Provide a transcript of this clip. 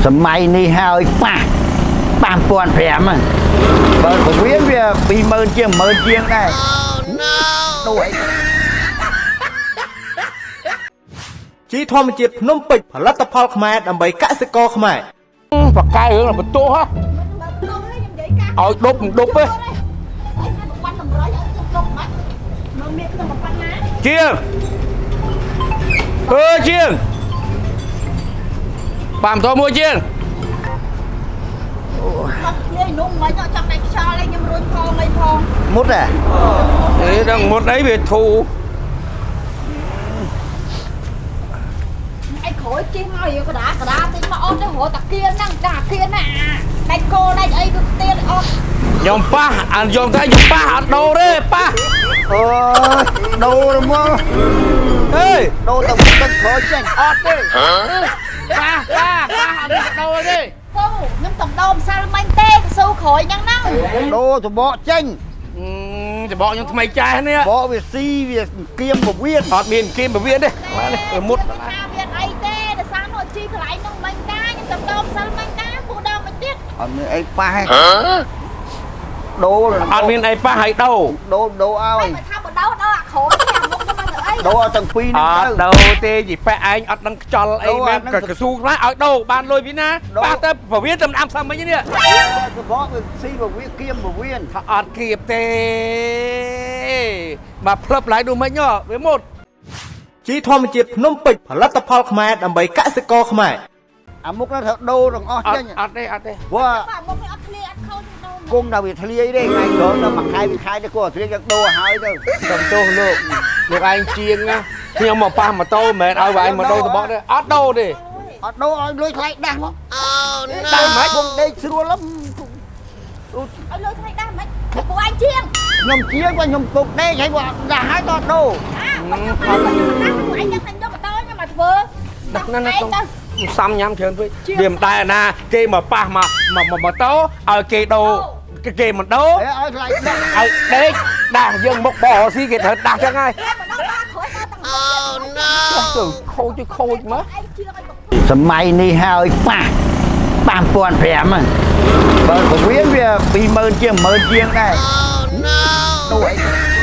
សម័យនេះហើយប៉ះ5500ហ្នឹងបើពវៀនវា20000ជាង10000ជាងដែរដូរអី ជីធម្មជាតិភ្នំពេញផលិតផលខ្មែរដើម្បីកសិករខ្មែរ បកកែរឿងបន្ទោសហ៎ឲ្យដប់មិនដប់ទេជាងអើជាងប៉ាម៉ូតូមួយជាង គាត់ធ្លាយនំមិញអត់ចង់តែខ្យល់ឯងខ្ញុំរុញផងអីផង មុតហ៎ អេដល់មុតអីវាធូរ ឯងក្រោយជិះមករាកដាកដាតិចមកអូនទៅរត់តាគៀនហ្នឹងតាគៀនណាដាច់គោដាច់អីគឺទៀតអត់ ខ្ញុំប៉ះអានយកតែខ្ញុំប៉ះអត់ដូរទេប៉ះ អើយដូរមក អេ ដូរទៅទឹកក្រោយចេញ អត់ទេប៉ះប៉ះប៉ះអត់មានដូរទេ ពូខ្ញុំតំដោម្សិលមិញទេកស៊ូក្រោយហ្នឹងហ្នឹង ដូរសបកចេញ ច្បកខ្ញុំថ្មីចាស់នេះ បកវាស៊ីវាគៀមពវៀន អត់មានគៀមពវៀនទេនេះវាមុត ថាវាអីទេដោយសារនោះជីកន្លែងហ្នឹងមិញតាខ្ញុំតំដោម្សិលមិញតាពូដល់មិនទៀត អត់មានអីប៉ះទេដូរ អត់មានអីប៉ះឲ្យដូរ ដូរដូរឲ្យ តែបើថាបដោដល់អាក្រោយអាមុខទៅមកទៅអី ដូរឲ្យទាំងពីរ អ ហ្នឹងទៅ ត់ដូរទេយីប៉ែឯងអត់ដឹងខ្យល់អី ដូរ មែន អាហ្នឹង ក៏កស៊ូខ្លះឲ្យដូរបានលុយពីណា ដូរ ប៉ះទៅពវៀនទៅអាំសាមិញនេះ សបកវាស៊ីពវៀនគៀមពវៀន ថាអត់គៀបទេមកផ្លឹបឡើងនោះមិញហ៎វាមុត ជីធម្មជាតិភ្នំពេញផលិតផលខ្មែរដើម្បីកសិករខ្មែរ អាមុខហ្នឹងត្រូវដូរទាំងអស់ អត់ ចេញ អត់ទេអត់ទេ ព្រោះ អាមុខនេះអត់ធ្លាយអត់ខូចដូរ គង់ដល់វាធ្លាយទេថ្ងៃក្រោយដល់មួយខែពីរខែទៅគួរធ្លាយយើងដូរឲ្យហើយទៅ សំទោសលោកលោកឯងជាងណាខ្ញុំមកប៉ះម៉ូតូមិនមែនឲ្យឯងមកដូរតបកទេអត់ដូរទេ អត់ដូរឲ្យលុយថ្លៃដាស់មក ដាស់មិន គង់ដេកស្រួលហឹម ឲ្យលុយថ្លៃដាស់មិនពូឯងជាង ខ្ញុំជាងបើខ្ញុំពុកដេកហើយបើដាស់ហើយក៏ដូរ អាបើខ្ញុំខ្ញុំដាស់ពូឯងដឹងថាខ្ញុំម៉ូតូខ្ញុំមកធ្វើ ដាក់ណាណាខ្ញុំសំញ៉ាំច្រើនពេកវាមិនដែរណាគេមកប៉ះមកមកម៉ូតូឲ្យគេដូរគេមិនដូរ ហេឲ្យថ្លៃដាស់ ឲ្យដេកដាស់យើងមុខបរស៊ីគេត្រូវដាស់ចឹងហើយ តែមកដល់ដល់ក្រោយដល់ទាំង ចុះទៅខូចទៅខូចមក ឯងជឿឲ្យបង សម័យនេះហើយប៉ះ5500ហ្នឹងបើពវៀនវា20000ជាង10000ជាងដែរដូរអី